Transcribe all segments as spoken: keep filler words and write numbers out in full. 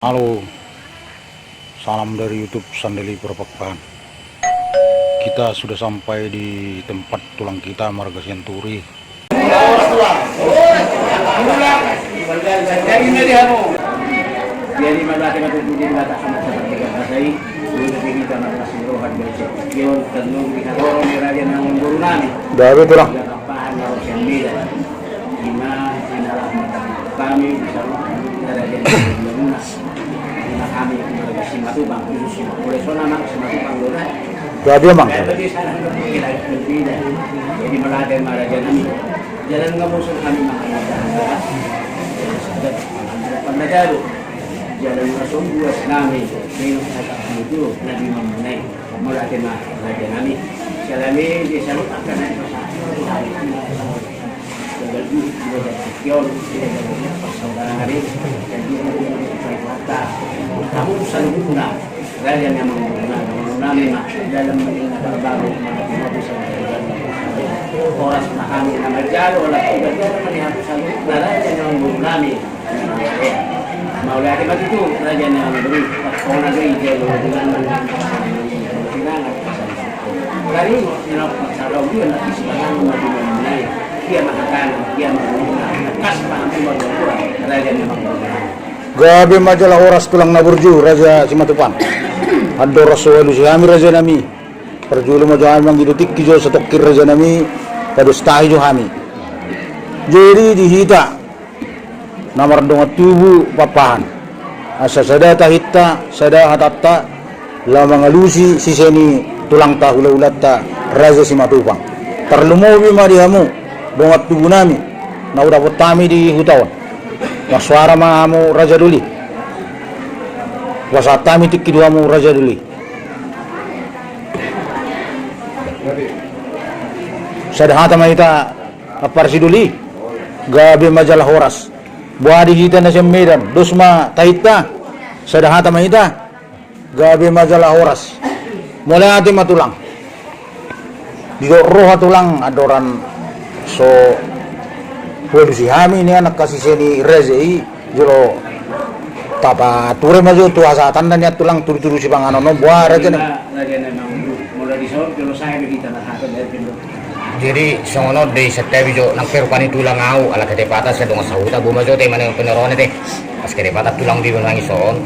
Halo, salam dari YouTube Sandeli Perpakpahan. Kita sudah sampai di tempat tulang kita, marga Sianturi. Gabe tulang. Ima, inilah kami bisa Ima kami marga Simatupang, khusus Simatupang. Oleh sona mang Simatupang do da. Jadi mang. Jadi mauliate ma raja nami. Jalan nga bosan hami mangalangka. Jalan nga so buas nami. Minum air itu nabi mamunai. Mauliate ma raja nami. Salame di salut akan ada. Horas ma hami na manjalo olat tu bagian ma di hami saluhutna raja ni amangboru nami. Mauliate ma tutu raja ni amangboru. Hona do i jalo dengan sinangan. Gabe ma jala horas tulang na burju, raja Simatupang. Andorang so alusi hami raja nami. Parjolo ma jo hami mangido tingki jo satongkin raja nami, padostahi jo hami. Jadi di hita na mardongan tubu Pakpahan, asa sada tahinta, sada hatanta, laho mangalusi sise ni tulangta, hulahulanta raja Simatupang. Tarlumobi ma di hamu dongan tubu nami na hudapot hami di huta on. Marsuara ma hamu raja doli. Pasahat hami tingki tu hamu raja doli. Sada hata ma hita, ampara sidoli. Gabe ma jala horas. Boha di hita na sian Medan, dos ma tahinta. Sada hata ma hita. Gabe ma jala horas. Mauliate ma tulang. Didok roha tulang andorang so hualusi hami nian angka sise ni raja i, jolo tapature ma jo tu hasahatanna nian tulang, tudutudu sipanganon on, boha raja nami. Jadi songon on do i, santabi jo nang pe rupani tulang ahu, ala kedapatan sian dongan sahuta, boi ma jo te manang penoroan i te. Pas kedapatan tulang di manang ison.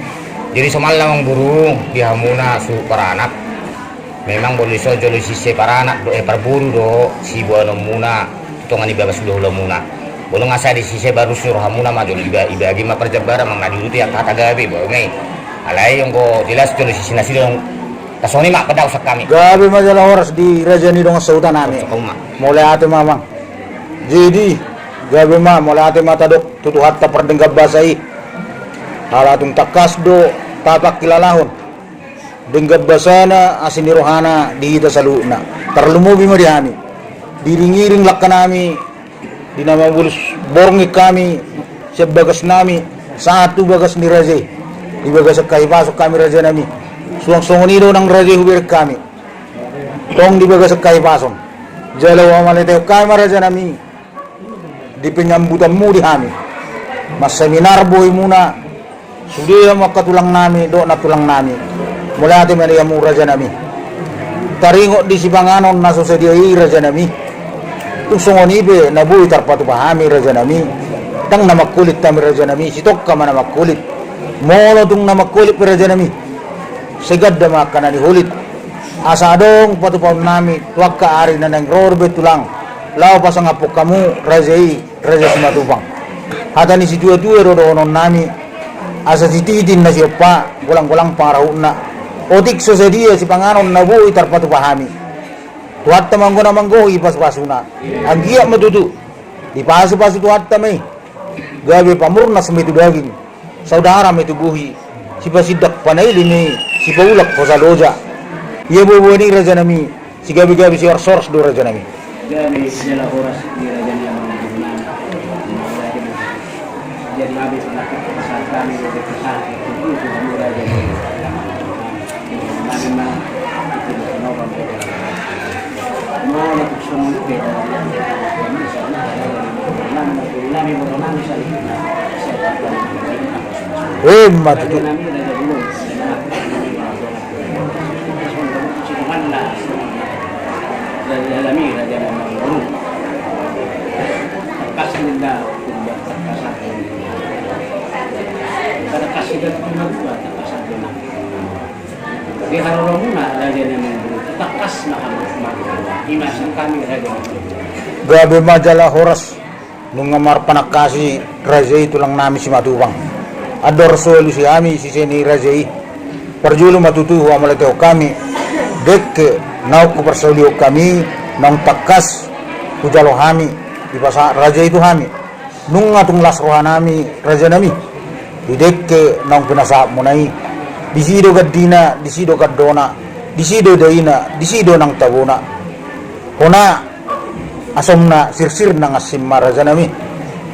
Jadi somalna amangboru di hamuna suhut paranak. Memang molo dison jolo sise paranak do, eh, parboru do siboanonmuna tu tonga ni bagas hulahulamuna. Molo nga sai di sise baru si rohamuna ma jolo iba-, ibagi ma parjambaran manang na diuduti angka hata gabe, boha ma i. Alai anggo jelas jolo sise nasida do. Songon i ma, pandao sian hami. Gabe ma jala horas di raja ni dongan sahuta nami. Mauliate ma amang. Jadi gabe ma, mauliate ma tadok tu Tuhanta pardenggan basa i. Ala tung tangkas do tapangkilalahon denggan basana, asi ni rohana di hita saluhutna. Tarlumobi ma di hami. Diiringiring langkanami di na mabolus borngin hami sian bagasnami sahat tu bagas ni raja i. Di bagasan hahipason hami raja nami. Suang songon i do nang raja i hubereng hami. Tong di bagasan hahipason. Jala huhamauliatehon hami ma raja nami. Di penyambutanmu di hami. Manseminar bohimuna. Sude hamu angka tulang nami, dohot nantulang nami. Mauliate ma di hamu raja nami. Taringot di sipanganon na so sadia i raja nami. Tung songon i pe na boi tarpatupa hami raja nami. Ndang na mangholit hami raja nami, sitongka ma na mangholit. Molo tung na mangholit pe raja nami, sai ganda ma angka na niholit. Asa adong patupaon nami tu angka ari na naeng ro dope tulang. Laho pasangaphon hamu raja i. Raja Simatupang. Hata ni situatua do dohonon nami, asa sititi na siompa, golanggolang pangarahutna. Otik so sadia sipanganon na boi tarpatupa hami. Tuhanta ma anggo na manggohi pasupasuna. Anggiat ma tutu dipasupasu Tuhanta ma i. Gabe pamurnas ma i tu daging. Saudara ma i tu bohi, sipasindak panaili ma i, sipaulak hosa loja. Ia boaboa ni raja nami, sigabegabe sihorshoras do raja nami. Gabe jala horas di raja ni amang boru nami. Jadi gabe panakat pasahat hami do pasahat tu hamu raja ni amang boru nami. Nami ma itu do nobang do. Molo tung songon i pe. Emma tutu. Di haroromuna raja ni amangboru, tangkas ma hamu martua. Ima sian hami raja ni amangboru. Gabe ma jala horas. Nunga marpanangkasi raja i tulang nami Simatupang. Andor so alusi hami sise ni raja i. Parjolo ma tutu huhamauliatehon hami. Dengke naung huparsaulihon hami, naung tangkas hujalo hami, dipasahat raja i tu hami. Nunga tung las roha nami raja nami. Di dengke naung pinasahatmuna i. Disi do gandina, disi do gandona, disi do daina, disi do nang tabona. Hona asomna sirsir nang ansim ma raja nami.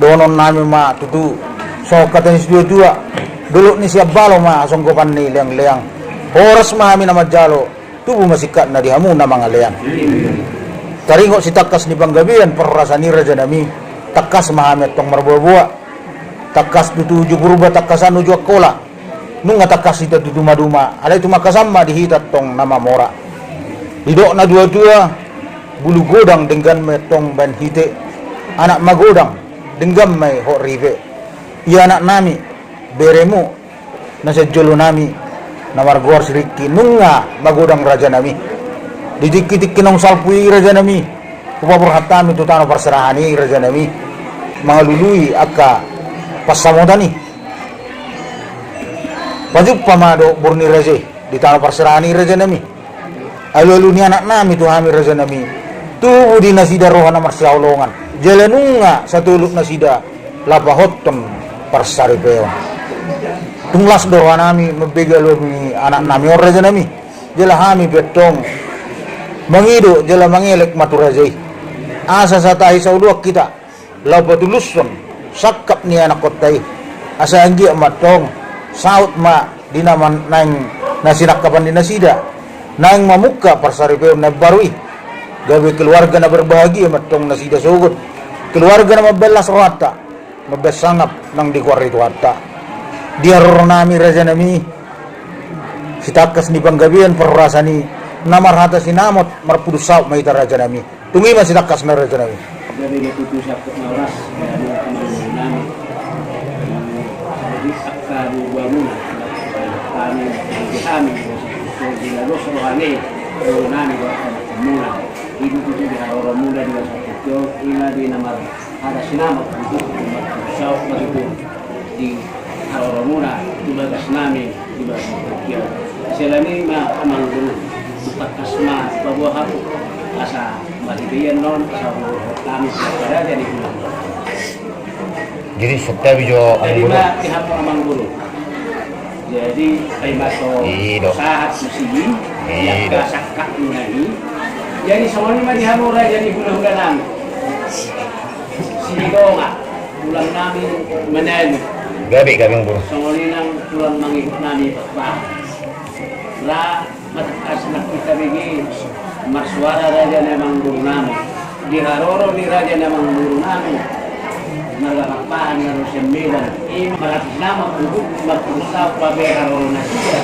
Dohonon nami ma tutu songon hata ni situatua. Dolok ni siambalo ma hasonggopan ni leangleang. Horas ma hami na manjalo. Tubu ma singkatna di hamu na mangalean. Taringot sitangkas ni panggabean parhorasan i raja nami. Tangkas ma hami antong marboaboa. Tangkas tutu uju Purba, tangkasan uju Angkola. Nunga tangkas hita tu dumaduma, alai tumangkasan ma di hita antong na mamora. Didok na tuatua, bulu godang denggan ma i antong baen hite. Anak magodang denggan ma i hot ripe. Ia anak nami, beremu, na sian jolo nami, na margoar si Riki, nunga magodang raja nami. Di tingkitingki naung salpu i raja nami, hupaborhat hami tu tano parserahan i raja nami, mangalului angka pansamotan i. Pajumpa ma dohot boru ni raja i di tano parserahan i raja nami. Alualu ni anak nami tu hami raja nami, tubu di nasida roha na marsihaholongan. Jala nunga satolop nasida lapahothon parsaripeon. Tung las do roha nami mambege alualu ni anak nami on raja nami. Jala hami pe antong mangido jala mangelek ma tu raja i. Asa satahi saoloan hita laho patulushon sangkap ni anakkonta i. Asa anggiat ma antong saut ma di na man-, naeng na sinangkapan ni nasida. Naeng mamungka parsaripeon na imbaru i. Gabe keluarga na berbahagia ma antong nasida sogot. Keluarga na mambaen las rohanta. Mambaen sangap nang digoari Tuhanta. Di haroro nami raja nami, sitangkas ni panggabean parhorasan i, na marhata sinamot marpudun saut ma hita raja nami. Tung i ma sitangkasna raja nami. Gabe ma tutu sangkap na horas, ya, amang boru nami. Jadi angka bubuamuna, kami, kami, di na dos roha ni boru nami, boru nami. Itu tutu di haroromuna di masa kecil, ima di na mar hata sinamot, tutu, tutu, tutu, saut ma tutu di haroromuna, di bagas nami, di bagas nami. Selama i ma amang boru, tangkas ma paboa hamu, asa marhite i annon, asa boru hami, pada jadi bilang. Jadi, santabi jo, jadi amang boru. Ma di hamu amang boru. Jadi, ai ma so, i do, sahat tu si, i do, angka sangkapmuna i. Jadi, songon i ma di hamu raja ni hulahula nami. Sidongan, tulang nami Manalu. Gabe, gabe, amang boru. Songon i nang tulang mangihut nami Pakpahan. Ra, matangkas nang hita bege marsuara raja ni amang boru nami. Di haroro ni raja ni amang boru nami. Marga Pakpahan na ro sian Medan. I ma marhata sinamot, marpudun saut, pabege haroro nasida.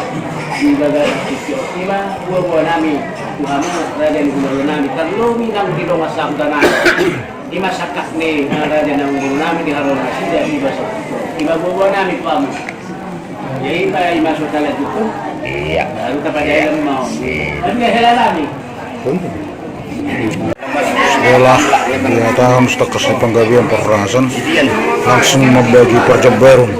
Di bagas tingki on i ma buabua nami. Tu hamu raja ni hulahula nami. Tarlobi nang di dongan sahuta nami. I ma sangkap ni raja ni amang boru nami di haroro nasida di bagas. I ma buabua nami tu hamu. Iya. Baru tapajalan mau. Tapi nggak hela nami. Setelah dinyatakan sitangkas ni panggabean parhorasan, langsung mambagi parjambaron.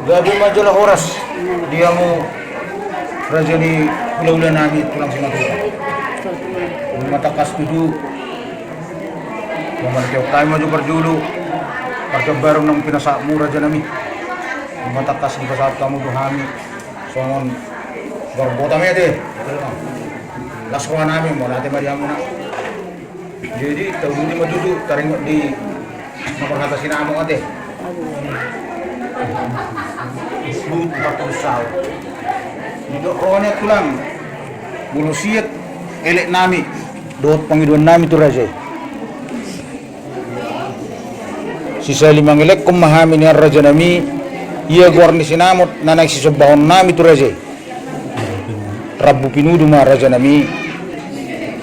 Gabe ma jala horas di hamu raja ni hulahula nami tulang Simatupang. Ima tangkas tutu. Mauliate hami ma jo parjolo, parjambaron naung pinasahatmu raja nami. Ima tangkas dipasahat hamu tu hami songon parboruta ma ate. Las roha nami, mauliate ma di hamuna. Jadi, tauluni ma tutu, taringot di na marhata sinamot ate. Suhut marpudun saut. Didok roha ni tulang, molo siat Eleknami dohot pangidoannami tu raja i. Sisali mangelekhon ma hami nian rajanami, ia goar ni sinamot na naeng sisombahonnami tu raja i. Rambu pinudu ma rajanami.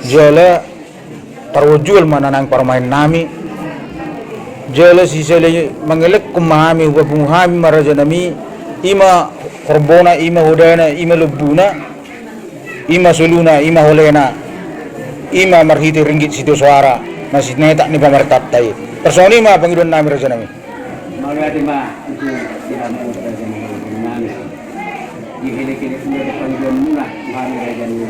Jala taruhon jual ma na naeng parumaennami. Jala sisali mangelekhon ma hami, hupapungu hami ma rajanami, i ma horbona, i ma hodana, i ma lombuna, i ma soluna, i ma holena, i ma marhite ringgit sitio soara na sinetak ni pamarentanta i. Tarsongon i ma pangidoannami rajanami. Mauliate ma tutu di hamu rajanami. Dielek-elek muna do pangidoanmuna tu hami raja ni.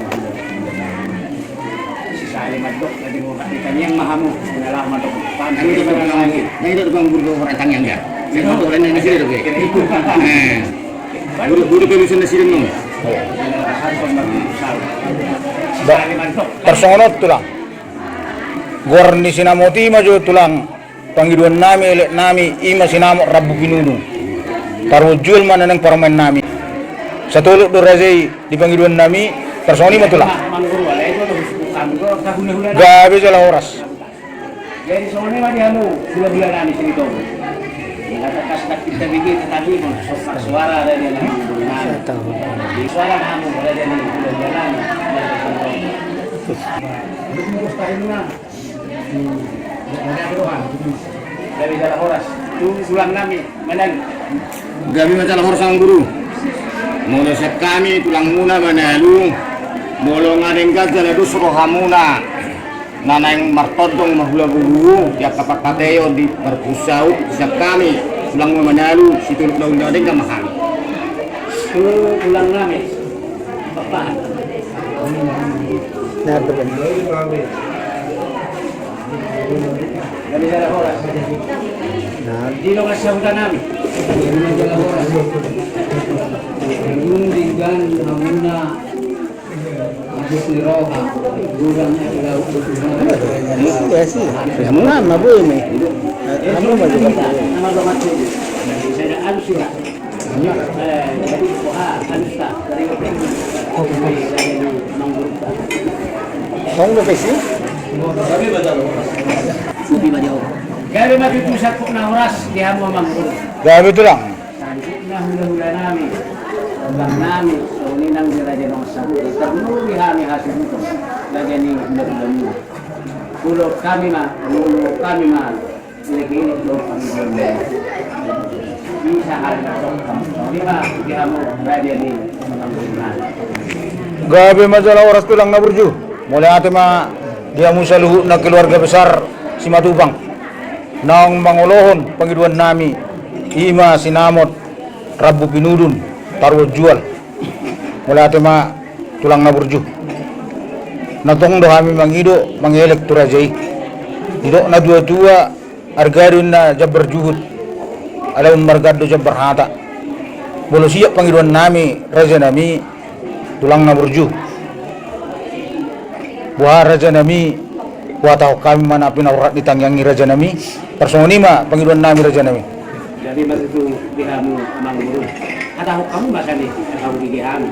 Sisali mandok na di murhat ni tangiang ma hamu. Mauliate mandok. Pangidoan na i do tukang guru do orang tangiang ya. Saya mandok orang Indonesia do be. Eh. Guru, guru pelusan nasida non. Ba-, tarsongon on tulang. Goar ni sinamot i ma jo tulang. Pangidoannami, eleknami, i ma sinamot rambu pinudu. Taruhon jual ma na naeng parumaennami. Satolop do raja i di pangidoannami, tarsongon i ma tulang. Gabe jala horas. Jadi songon i ma di hamu hula-hulanami sini tong. Mengatakan sedang kita bikin tetapi sopak suara ada di anak hula-hulanami. Di suara hamu ada di anak hula-hulanami. Gabe jala horas. Tu tulangnami, Manalu. Gabe ma jala horas amang guru. Molo sian hami tulangmuna Manalu. Molo nga denggan jala dos rohamuna. Na naeng martondong marhula boru, di angka pangkataion di marpusau, sian hami tulangmuna Manalu, situluk na uli na denggan ma hami. Tu tulangnami. Nah, betul. Nah. Di dongan sahutanami. Nung denggan hamuna, habis ni roha, godang ni laut. Iya sih. Ya, muna, mabui nih. Kamu maju. Saya ada anu sih. Song do pesi. Gabe ma tutu sangkut na horas di hamu amang guru. Gabe tulang. Sangkut na hula-hulanami. Tulangnami, songon i nang di raja nang sabut. Tarlumobi hami hasuhuton. Raja ni hula-hulanami. Hula hami ma, hula hami ma. Gabe ma jala horas tulang na burju. Mauliate ma di hamu saluhutna keluarga besar Simatupang. Naung mangolohon pangidoannami, i ma sinamot rambu pinudun taruhon jual. Mauliate ma tulang na burju. Na tong do hami mangido mangelek tu raja i. Didok na tua-tua, arga do inna jambar juhut, alai ummarga do jambar hata. Molo siap pangidoannami rajanami, tulang na burju. Boha rajanami, huhatahon hami ma na pinaborhat ni tangiang i rajanami. Tarsongon i ma pangidoannami rajanami. Jadi ma tutu di hamu amang guru. Hatahon hamu ma sani, hatahon di hami.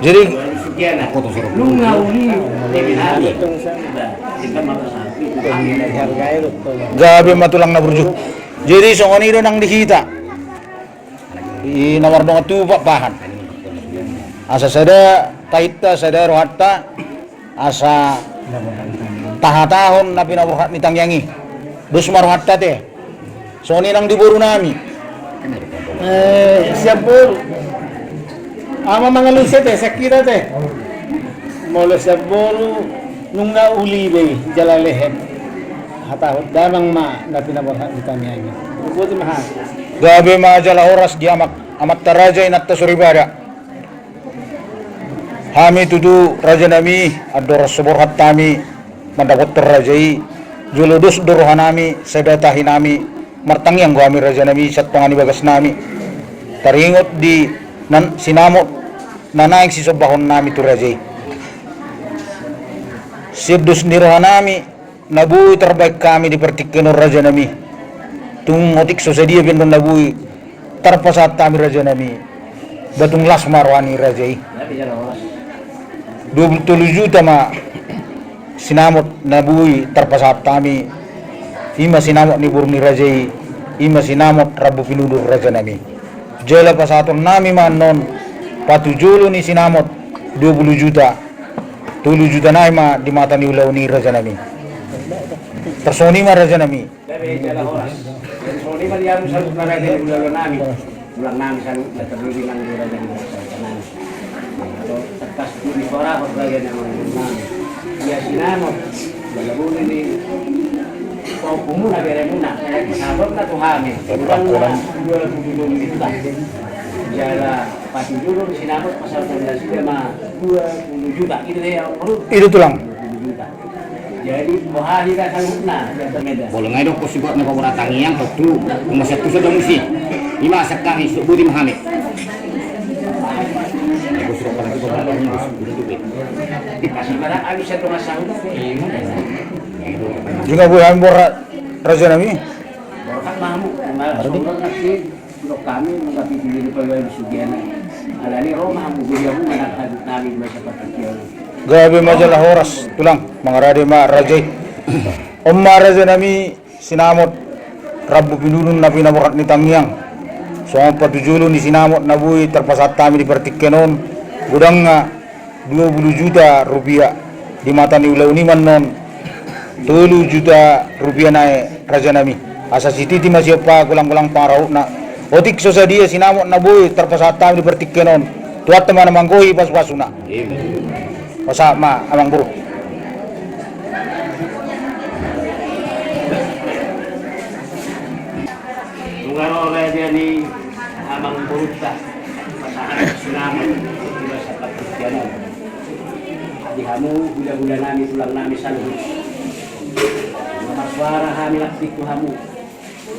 Jadi gabe ma tulang na burju. Jadi songon i do nang di hita. I na mardongan tu Pakpahan. Asa sada tahinta, sada rohanta. Asa tahatahon na pinaborhat ni tangiang i. Dos ma rohanta te. Songon i nang di borunami. Eh, sian boru. Ama mangalusi te, sian hita te. Molo sian boru nunga uli be i jala lehet. Hatahon damang ma na pinaborhat ni tangiang i. Gabe ma jala horas di amak, amanta raja, inanta soripada. Hami tutu rajanami, andorang so borhat hami mandapothon raja i, jolo dos do rohanami, sada tahinami, martangiang do hami rajanami, sian tonga ni bagasnami. Taringot di nan sinamot na naeng sisombahonnami tu raja i. Sian dos ni rohanami, na boi tarbaen hami di partingkian on rajanami. Tung otik so sadia pe annon na boi tarpasahat hami rajanami, ba tung las ma roha ni raja i. Dua pulu tolu juta ma sinamot na boi tarpasahat hami, i ma sinamot ni boru ni raja i, i ma sinamot rambu pinudun rajanami. Jala pasahatonnami ma annon patujolo ni sinamot dua pulu juta, tolu juta nai ma di mata ni ulaon i rajanami. Tarsongon i ma rajanami. Gabe jala horas. Jadi songon i ma di hamu saluhutna raja ni hulahula nami. Tulang nami saluhutna, terlebih nang di raja ni hulahula nami. Atau tekas tu di suara hot raja ni amang nami. Ia sinamot. Jala buni ni pahompu muna, bere muna. Sabotna tu hami. Kurang dua pulu juta. Jala patujolo ni sinamot pasahaton nasida ma dua pulu juta. Itu deh yang perlu. Itu tulang. Dua pulu juta. Jadi boha hita saluhutna, ya, berbeda. Bolong ai do, pos buat na pabora tangiang, totu, rumah satu sudah musi. Ima sakali, so budi ma hami. Kasih barang alu satu masalah. Juga boi hami bora rajanami. Bora kan mamu, mamu. Dok hami manggapi diri pegawai di sugiana. Alani ro ma hamu, budi hamu manang hadut nami di masa partingkian. Gabe ma jala horas tulang, mangarade ma raja i. On ma rajanami sinamot rambu pinudun na pinaborhat ni tangiang. Songon patujolo ni sinamot na boi tarpasahat hami di partingkian on, godangna dua pulu juta rupiah. Di mata ni ulaon i ma annon tolu juta rupiah nai rajanami. Asa sititi ma sian pagolang-golang pangarahutna. Otik so sadia sinamot na boi tarpasahat hami di partingkian on, Tuhanta ma na manggohi pasu-pasuna. Pasahat ma amang boru. Nunga ro raja ni amang borunta pasahat sinamot di masa partingkian on. Di hamu hulahula nami, tulang nami saluhut. Marsuara hami nangkin tu hamu.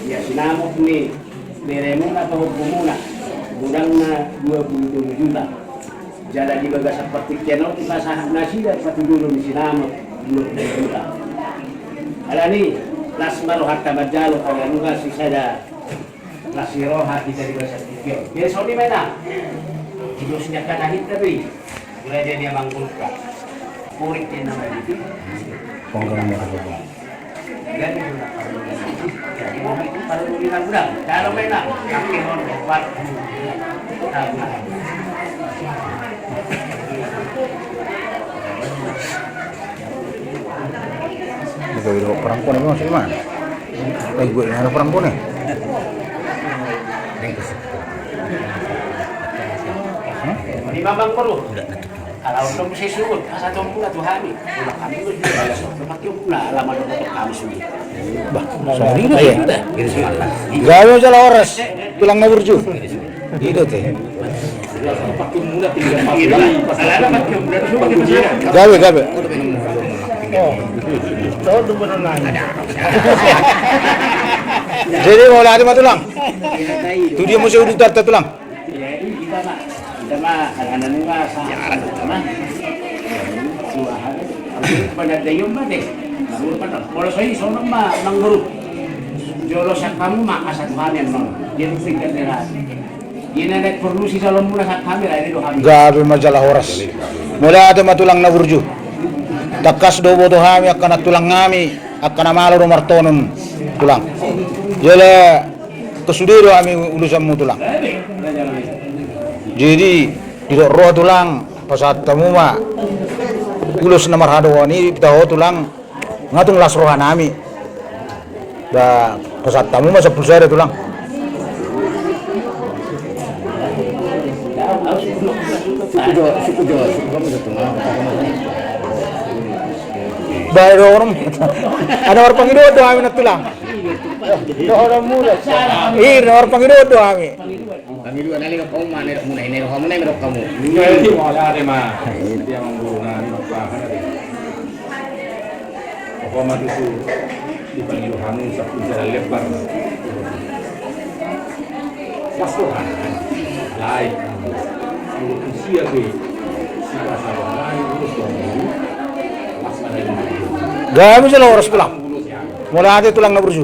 Ia sinamot ni bere muna pahompu muna, godangna dua pulu tolu juta. Jala di bagasan partingkian on dipasahat nasida patujolo ni sinamot dua pulu juta. Alani las ma rohanta manjalo, ala nunga sisada las ni roha hita di bagasan tingki on. Jadi songon i ma inang. Di dos ni angka na hita do i. Mulai dia dia mangkulka. Murid dia nama itu. Ponggang merah. Jadi, jadi, jadi, kalau mau bilang, udah, kalau memang, pakai on, opat, nah, nah. Ito, ito, perangko na memang sih, man. Eh, gue yang ada perangko nih. Hah? Ini Bambang perlu. Kalau belum saya suruh, masa tunggu lah Tuhan nih. Udah kami tuh juga, tempat yuk, nah, lama dulu kami sendiri. Bah, sama ini ya? Gabe ma jala horas, tulang na burju. Itu teh. Gabe, gabe. Jadi mauliate ma tulang. Tu dia muse udutanta tulang. Jadi kita mah, kita mah kadang-kadang mah sama, sama. Dua hari, pada dayung mah deh. Baru pada, kalau saya sono mah, Bang Guru. Jolo siap kamu mah, asa Tuhan yang mau. Dia tuh tinggal di hati. Dia nenek perlu si calon muna siap kami lah, ini doa kami. Gabe ma jala horas. Mauliate ma tulang na burju. Tangkas do boto hami, angka nantulang nami, angka na malo do martonon tulang. Jala Kesude do hami ulosanmu tulang. Jadi didok roha tulang, pasahat hamu ma ulos na marhadoan i, pita ho tulang, nga tung las roha nami. Ba pasahat hamu ma sampulu sada tulang. Ba do orang ada orang pangido do hami na tulang. Ih, nomor pangido do hami. Kami dua nali dok kamu mana dok muna ini dok kamu nai dok kamu. Iya, iya, mau ada, ada, mah. Dia mau guru, nah, ini mau apa, ada, deh. Pokoknya itu di pangido kamu satu jalan lebar. Mas Tuhan, lain. Menurut usia gue, si rasa lain, terus dong, mas mana yang mau. Gabe ma jala horas tulang. Mauliate tulang na burju.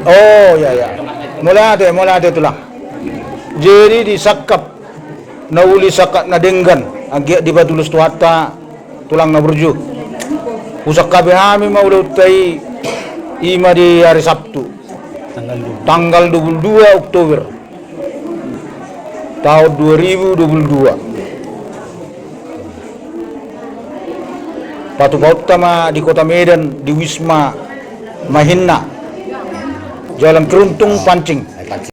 Oh, ya, ya. Mauliate, mauliate, Tulang. Jadi di sangkap na uli sangkap na denggan, anggiat dipatulus Tuhanta, Tulang na burju. Husangkapi hami ma ulaonta i, i ma di hari Sabtu, tanggal dua puluh dua Oktober tahun dua ribu dua puluh dua. Patupaonta ma di Kota Medan, di Wisma Mahinna, Jalan Keruntung, Pancing.